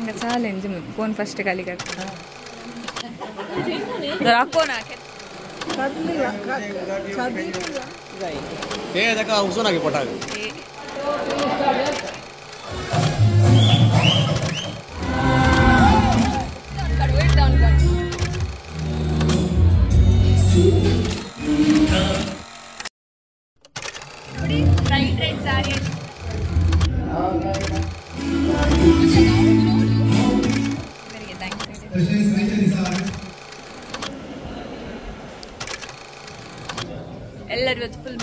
ಹಂಗೆ challenge phone first ಕಲಿಗೆ ಹಾಕೋಣ. ಎಲ್ಲರೂ ಇವತ್ತು ಫುಲ್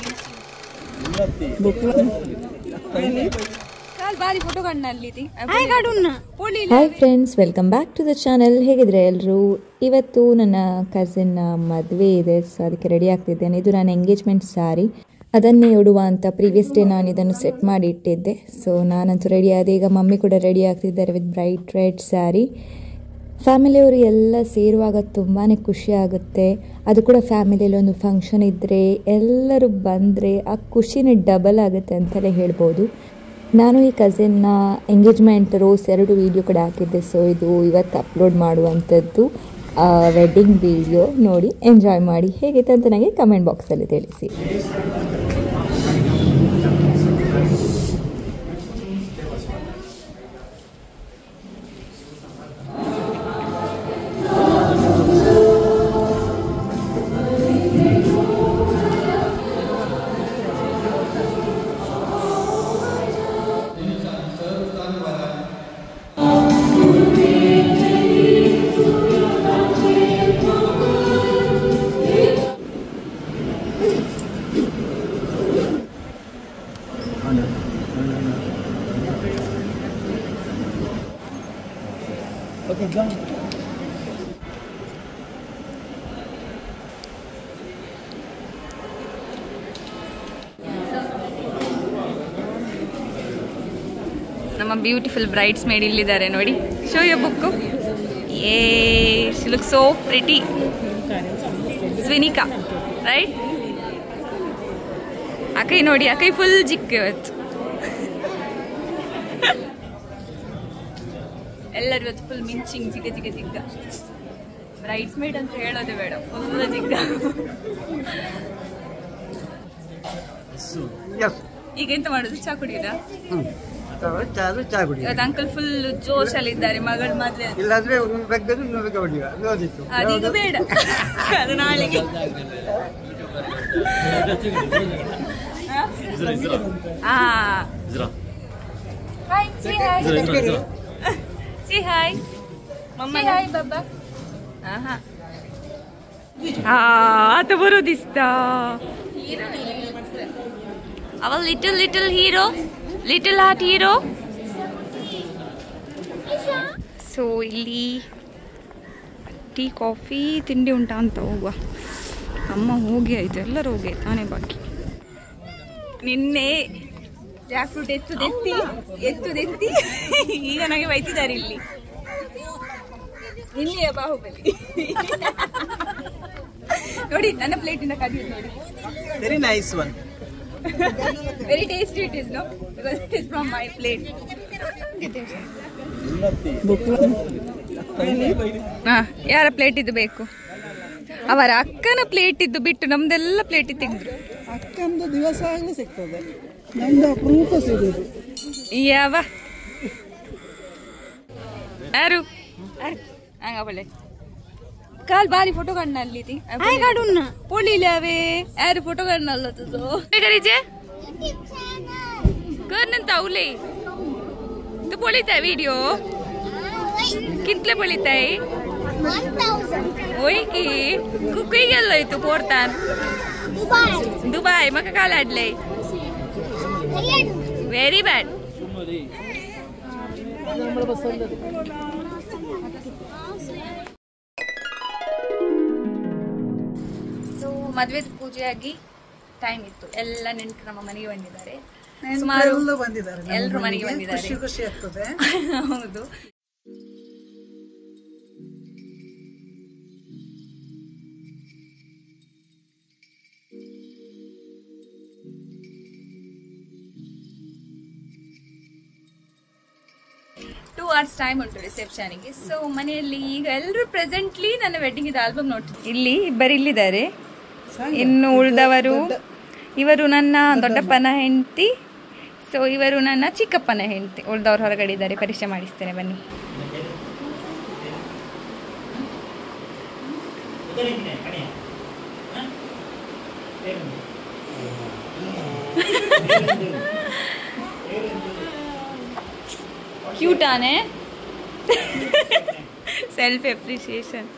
ಬಾರಿ ಫೋಟೋ ಕಣ್ಣಲ್ಲಿ. Hi friends, welcome back to the channel. ಹೇಗಿದ್ರೆ ಎಲ್ಲರೂ? ಇವತ್ತು ನನ್ನ ಕಸಿನ್ನ ಮದುವೆ ಇದೆ, ಸೊ ಅದಕ್ಕೆ ರೆಡಿ ಆಗ್ತಿದ್ದೇನೆ. ಇದು ನನ್ನ ಎಂಗೇಜ್ಮೆಂಟ್ ಸ್ಯಾರಿ, ಅದನ್ನೇ ಉಡುವ ಅಂತ ಪ್ರೀವಿಯಸ್ ಡೇ ನಾನು ಇದನ್ನು ಸೆಟ್ ಮಾಡಿ ಇಟ್ಟಿದ್ದೆ. ಸೊ ನಾನಂತೂ ರೆಡಿ ಆದೆ. ಈಗ ಮಮ್ಮಿ ಕೂಡ ರೆಡಿ ಆಗ್ತಿದ್ದಾರೆ ವಿತ್ ಬ್ರೈಟ್ ರೆಡ್ ಸ್ಯಾರಿ. ಫ್ಯಾಮಿಲಿಯವರು ಎಲ್ಲ ಸೇರುವಾಗ ತುಂಬಾ ಖುಷಿ ಆಗುತ್ತೆ. ಅದು ಕೂಡ ಫ್ಯಾಮಿಲಿಯಲ್ಲಿ ಒಂದು ಫಂಕ್ಷನ್ ಇದ್ದರೆ, ಎಲ್ಲರೂ ಬಂದರೆ ಆ ಖುಷಿನೇ ಡಬಲ್ ಆಗುತ್ತೆ ಅಂತಲೇ ಹೇಳ್ಬೋದು. ನಾನು ಈ ಕಸಿನ್ನ ಎಂಗೇಜ್ಮೆಂಟ್ ರೋಸ್ ಎರಡು ವೀಡಿಯೋ ಕೂಡ ಹಾಕಿದ್ದೆ. ಸೊ ಇದು ಇವತ್ತು ಅಪ್ಲೋಡ್ ಮಾಡುವಂಥದ್ದು ವೆಡ್ಡಿಂಗ್ ವೀಡಿಯೋ. ನೋಡಿ, ಎಂಜಾಯ್ ಮಾಡಿ. ಹೇಗಿತ್ತು ಅಂತ ನನಗೆ ಕಮೆಂಟ್ ಬಾಕ್ಸಲ್ಲಿ ತಿಳಿಸಿ. ನಮ್ಮ ಬ್ಯೂಟಿಫುಲ್ ಬ್ರೈಡ್ಸ್ ಮೇಡ್ ಇಲ್ಲಿದ್ದಾರೆ ನೋಡಿ. Show your book. ಏ she look so pretty. Swinika right? Acai ನೋಡಿ, ಅಕೈ ಫುಲ್ ಜಿಕ್ ಇವತ್ತು. ಎಲ್ಲರೂ ಇವತ್ತು ಫುಲ್ ಮಿಂಚಿಂಗ್, ಜಿಗ ಜಿಗ ಜಿಗ್ಗ. ಬ್ರೈಡ್ಸ್ ಮೇಡ್ ಅಂತ ಹೇಳೋದೇ ಬೇಡ, ಫುಲ್ ಜಿಗ್ಗ. ಈಗ ಎಂತ ಮಾಡುದು? ಚಾ ಕುಡಿಯುದಾ? ಇವತ್ತು ಅಂಕಲ್ ಫುಲ್ ಜೋಶಲ್ಲಿ ಇದ್ದಾರೆ, ಮಗಳ ಮದ್ವೆ. ಇಲ್ಲಾಂದ್ರೆ ಅದೀಗ ಬೇಡ, ಅದು ನಾಳೆಗೆ. ಹಾಯ್ ಹಾಯ್ ಬಾಬಾ. ಆತ ಬರೋದಿಸ್ತ ಅವ little little hero, little heart hero. So ಇಲ್ಲಿ ಟೀ ಕಾಫಿ ತಿಂಡಿ ಉಂಟಾ ಅಂತ ಹೋಗುವ. ಅಮ್ಮ ಹೋಗಿ ಆಯಿತು, ಎಲ್ಲರೂ ಹೋಗಿ ಆಯ್ತು, ನಾನೇ ಬಾಕಿ. ನಿನ್ನೆ ಜಾಕ್ ಫ್ರೂಟ್ ಎತ್ತುದೆತ್ತಿ ಎತ್ತುದೆತ್ತಿ ಈಗ ನನಗೆ ಬೈತಿದ್ದಾರೆ ಇಲ್ಲಿ. ನಿನ್ನೆಯ ಬಾಹುಬಲಿ ನೋಡಿ, ನನ್ನ ಪ್ಲೇಟಿಂದ ಕದಿಯೋದು ನೋಡಿ. Very nice one, very tasty it is, no? Because it is from my plate. ಯಾರ ಪ್ಲೇಟ್ ಇದು ಬೇಕು? ಅವರ ಅಕ್ಕನ ಪ್ಲೇಟ್ ಇದ್ದು ಬಿಟ್ಟು ನಮ್ದೆಲ್ಲ ಪ್ಲೇಟ್ ತೆಗೆದ್ರು. ಅಕ್ಕಂದು ದಿವಸ ಆಗಲಿ ಸಿಗ್ತದೆ, ನಮ್ದು ಅಪರೂಪ ಸಿಗುದು. ಯಾವ ಯಾರು ಹಂಗ ಕಾಲ್ ಬಾರಿ ಫೋಟೋ ಕಣ್ಣಲ್ಲಿ ಪೊಳಿಲವೇ ಯಾರು ಫೋಟೋ ಕಣ್ಣಲ್ಲ ಕರ್ನಂತ ಉಲೇ ತು ಪೊಳಿತಾ ವಿಡಿಯೋ ಕಿಂತ್ಲೆ ಪೊಳಿತಾಯಿ ಓಯ್ಕಿ ಕುಕ್ಕಿಗೆಲ್ಲ ಇತ್ತು ಪೋರ್ತಾನ್ ದುಬಾಯ್ ಮಕ್ಕ ಕಾಲ ಆಡ್ಲೆ. Very bad. So ಮದುವೆ ಪೂಜೆಯಾಗಿ ಟೈಮ್ ಇತ್ತು, ಎಲ್ಲ ನೆಂಟರು ನಮ್ಮ ಮನೆಗೆ ಬಂದಿದ್ದಾರೆ, ಸುಮಾರು ಎಲ್ಲರೂ ಮನೆಗೆ ಬಂದಿದ್ದಾರೆ. ಖುಷಿ ಆಗ್ತದೆ. ಹೌದು. 2 hours time ಉಂಟು ರಿಸೆಪ್ಷನ್ಗೆ. ಸೊ ಮನೆಯಲ್ಲಿ ಈಗ ಎಲ್ಲರೂ ಪ್ರೆಸೆಂಟ್ಲಿ ನನ್ನ ವೆಡ್ಡಿಂಗ್ ಇದು ಆಲ್ಬಮ್ ನೋಡ್ತಿದ್ದೆ. ಇಲ್ಲಿ ಇಬ್ಬರು ಇಲ್ಲಿದ್ದಾರೆ, ಇನ್ನು ಉಳಿದವರು ಇವರು ನನ್ನ ದೊಡ್ಡಪ್ಪನ ಹೆಂಡತಿ, ಸೊ ಇವರು ನನ್ನ ಚಿಕ್ಕಪ್ಪನ ಹೆಂಡತಿ. ಉಳಿದವರು ಹೊರಗಡೆ ಇದ್ದಾರೆ, ಪರಿಚಯ ಮಾಡಿಸ್ತೇನೆ ಬನ್ನಿ. ಕ್ಯೂಟ್ ಆನೆ ಸೆಲ್ಫ್ ಅಪ್ರಿಸಿಯೇಷನ್.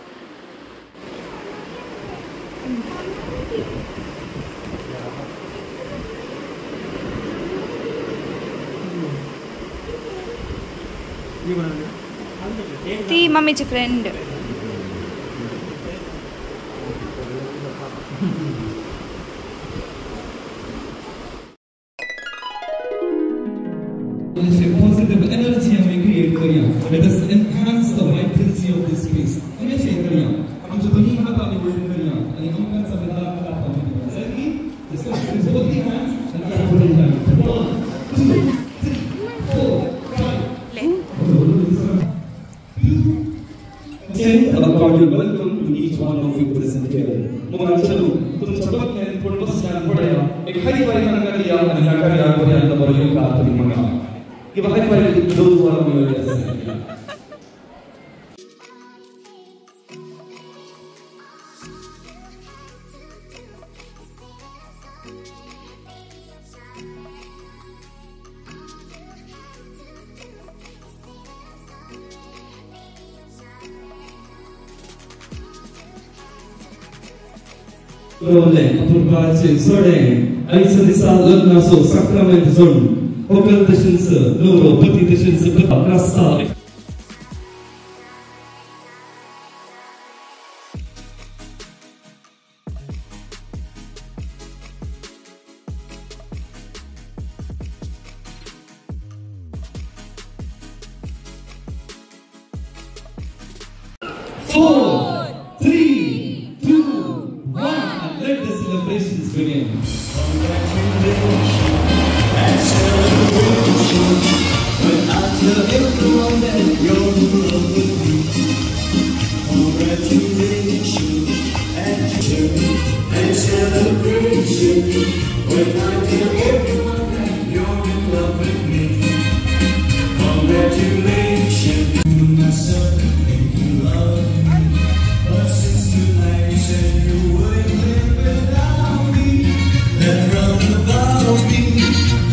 ती मम्मीची फ्रेंड. Positive energy आम्ही क्रिएट करूया. Let us enhance the vibrancy of this space. आम्ही अशें करूया, आमचे दोन्ही हात आम्ही वयर करूया आनी आमकां सगळ्या हात आमी Divya. Let's go. Raise both the hands and put it down. 1, 2, 3, 4, 5. Extend a cordial welcome to each one of you present here. मोगांचलो तुमच्या बघण्यान पूण बसल्यान पळया एक हाय फाय सांगा आणि ह्या कार्याक बऱ्यांत बरो येवकार तुमी म्हाका. Give a high five to those who are on your left. अपुरबाचे सोडे आयच्या दिसा लग्नाचो साक्रामेंत जोडून होकल तशेंच न्हवरो पती तशेंच Crasta Four, 3, 2, 1, and let the celebrations begin. Congratulations and celebration when I tell everyone that you're in love with me. Congratulations and celebration when I tell everyone that you're in love with me. Congratulations to myself and you love me. But since tonight you said you wouldn't live without me, that round about me,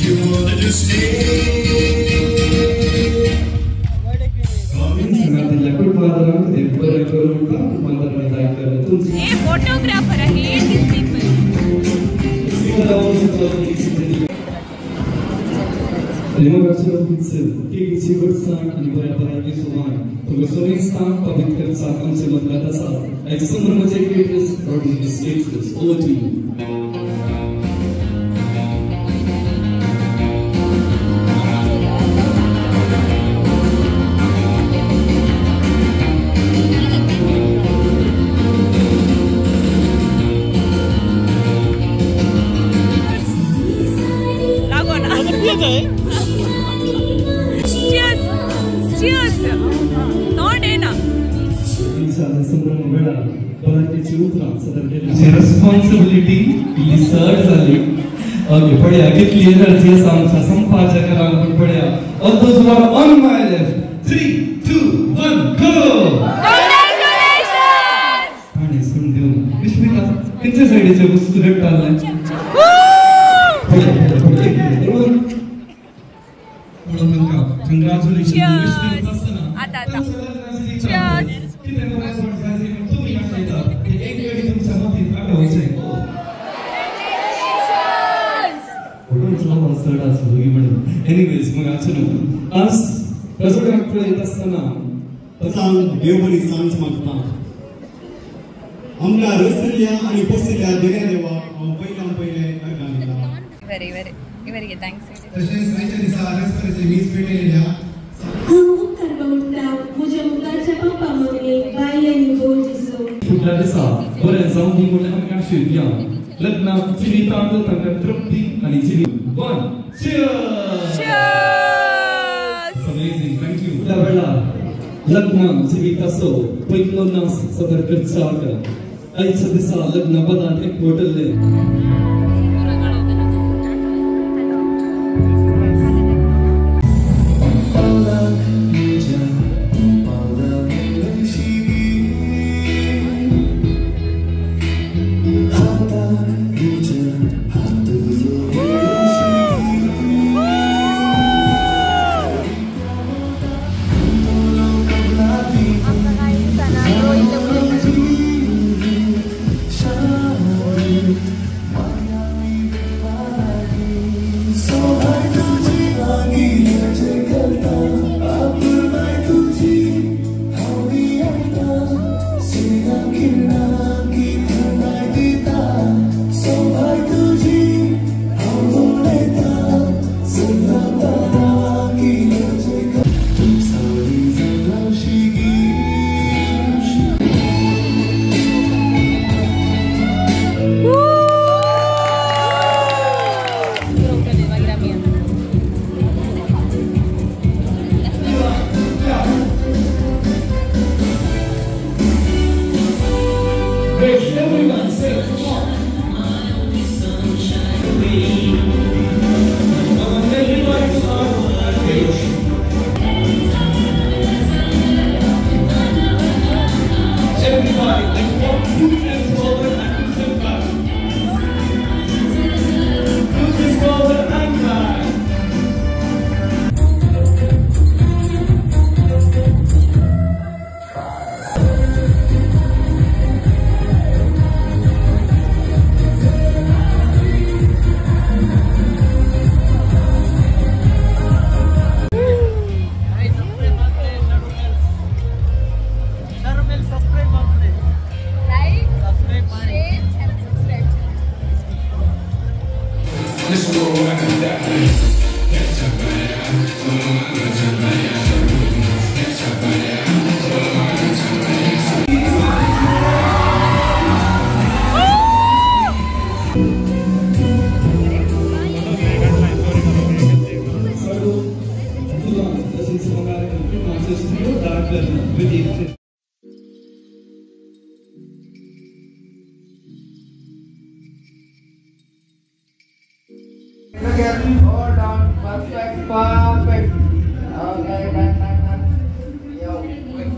you wanted to stay. Hey, photographer, I hate these people. Over to you. Cheers! Cheers! Not enough. Responsibility इल्ली चड जाली. Okay पळया कितली energy आसा आमच्या संपाच्या घरान पूण पळया. All those who are on my left, 3, 2, 1, go! Congratulations! आनी सून दिवन विस्मिता खंयच्या सायडीचे वस्तू घडटाले? Congratulations. Cheers. आता आता. Cheers. Anyways, मग आज रजोड्याक येत आसतना देव बरी सांज मागता आमकां रचल्या आनी बसल्या देव्या देवा हांव पयल्यान पयलें अर्गां दिता. बरे बरे ಇವರಿಗೆ thanks. तशेंच आयच्या दिसा रेस्पेराचे मीस पेटयल्या. हांव उपकार उठता म्हज्या मुखारच्या पप्पा मम्मी बाई आनी भोव दिसो. फुडल्या दिसा बरें जावं दी म्हणून आमकां आशिर्या लग्नाक जिवितांत तांकां तृप्ती आनी जिवीत. 1 Cheers! Cheers! It's amazing. Thank you. इतल्या वेळार लग्न जिविताचो पयलो नास सादर करच्याक आयच्या दिसा लग्न पदांत एकवटल्ले. Hold on, perfect, perfect. Okay, done, done, done. Yo, wait.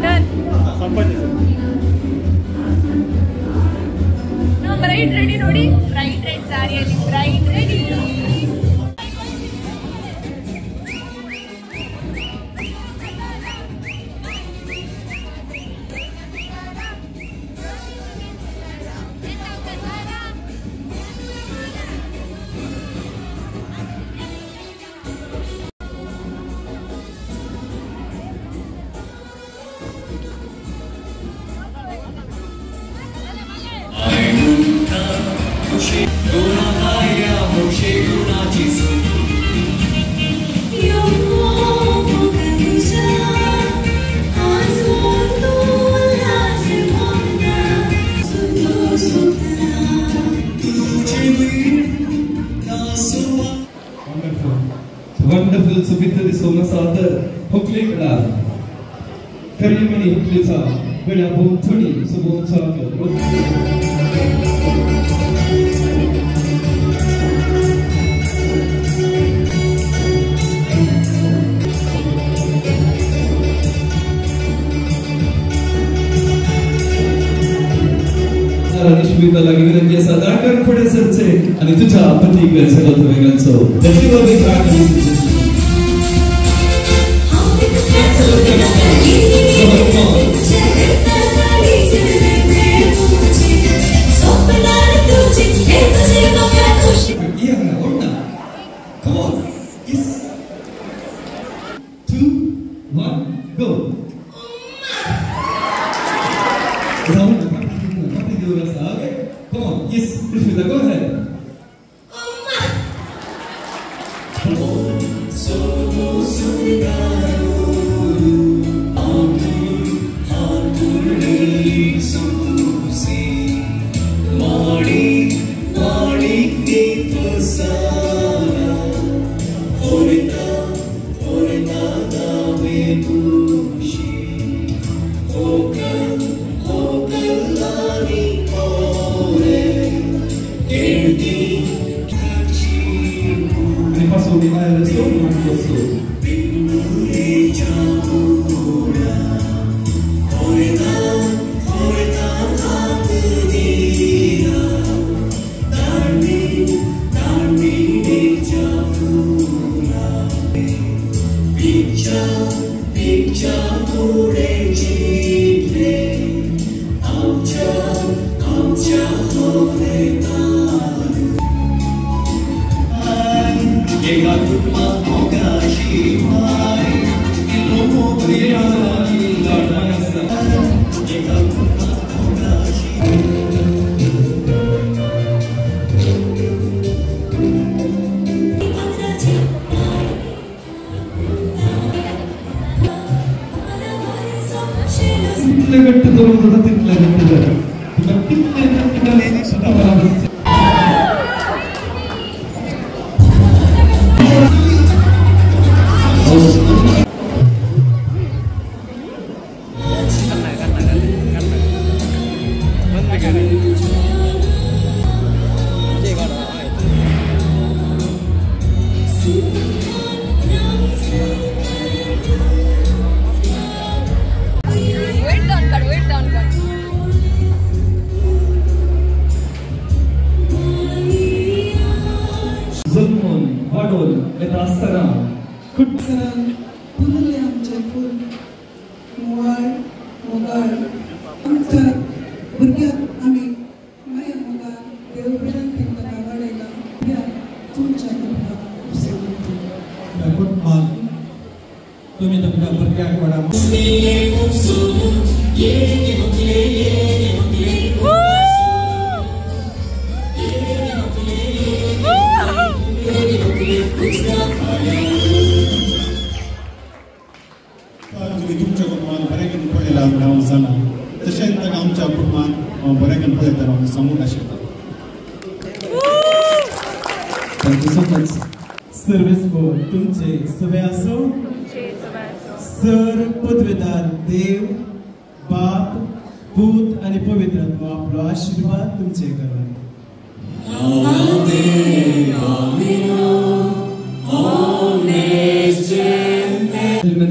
Done. No, bride ready, nodi. Bride red saree alli, bride ready. Wonderful सुबित दिसोना सादर हुकले कडार करियमणी हुकलेचा गड्या भोवतणी सुबोचा निश्मिता लागी विनंती आसा दाखल फुडें सरचें आनी तुज्या पतीक सगळो वेगळो Come on. Yes. 2, 1, go. Round. Okay. Come on. Yes. Rishmita, go ahead. Thank you so much. Service board, तुमचे सवे आसो सर पदवेदार देव बाप पूत आणि पवित्र आत्मा आपलो आशीर्वाद तुमचे करा.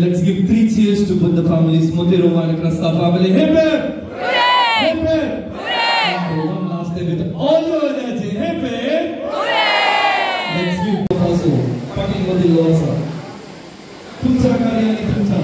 Let's give 3 cheers to both the families, Monteiro and Crasta family. Hip hip! Hooray! Hip hip! Hooray! For one last time with all your energy. Hip hip! Hooray! Let's give also. Patil Monteiro also. तुमचा कार्य आणि तुमचा.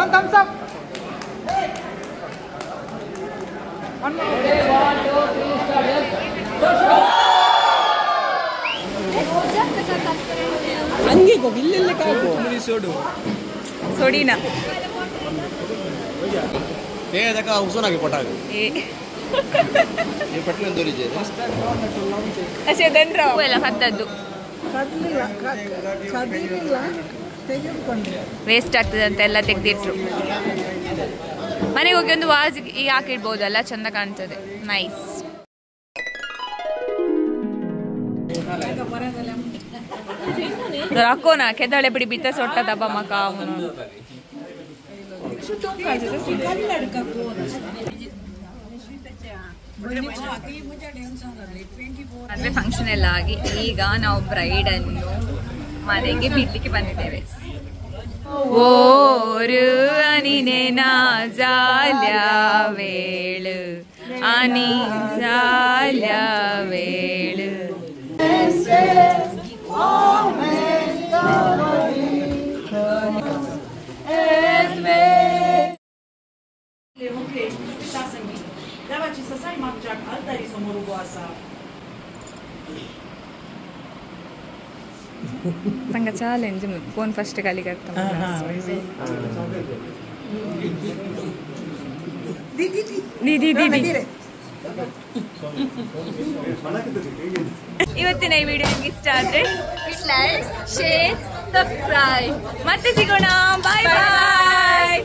One thumbs up. One more. 1, 2, 3, start. Yes. ಹಂಗೆ ಇಲ್ಲೆಲ್ಲ cock ಸೊಡಿನ ಎಲ್ಲ ಹತ್ತದ್ದು waste ಆಗ್ತದೆ ಅಂತ ಎಲ್ಲ ತೆಗೆದಿಟ್ರು. ಮನೆಗೆ ಹೋಗಿ ಒಂದು ವಾಸ್ ಈಗ ಹಾಕಿಡ್ಬೋದಲ್ಲ, ಚಂದ ಕಾಣ್ತದೆ. ನೈಸ್. ಹಾಕೋಣ ಕೆದ್ದಾಳೆ ಬಿಡಿ ಬಿತ್ತ ಸೊಟ್ಟ ದಬ್ಬ ಮಕ ಅವನು. ಮದುವೆ ಫಂಕ್ಷನ್ ಎಲ್ಲ ಆಗಿ ಈಗ ನಾವು ಬ್ರೈಡ್ ಅನ್ನು ಮನೆಗೆ ಬಿಡ್ಲಿಕ್ಕೆ ಬಂದಿದ್ದೇವೆ. ಓರು ಅನಿನೆ ನಾ ಜಾಲ್ಯ ವೇಳು ಅನಿ ಜಾಲ್ಯ ವೇಳು. ತಂಗ ಚಾಲೆಂಜ್ ಫೋನ್ ಫಸ್ಟ್ ಕಲಿಗೆ ಇವತ್ತಿನ ಈ ವಿಡಿಯೋ ನಿಮ್ಗೆ ಇಷ್ಟ ಆದ್ರೆ ಲೈಕ್, ಶೇರ್, ಸಬ್ಸ್ಕ್ರೈಬ್. ಮತ್ತೆ ಸಿಗೋಣ. Bye boy.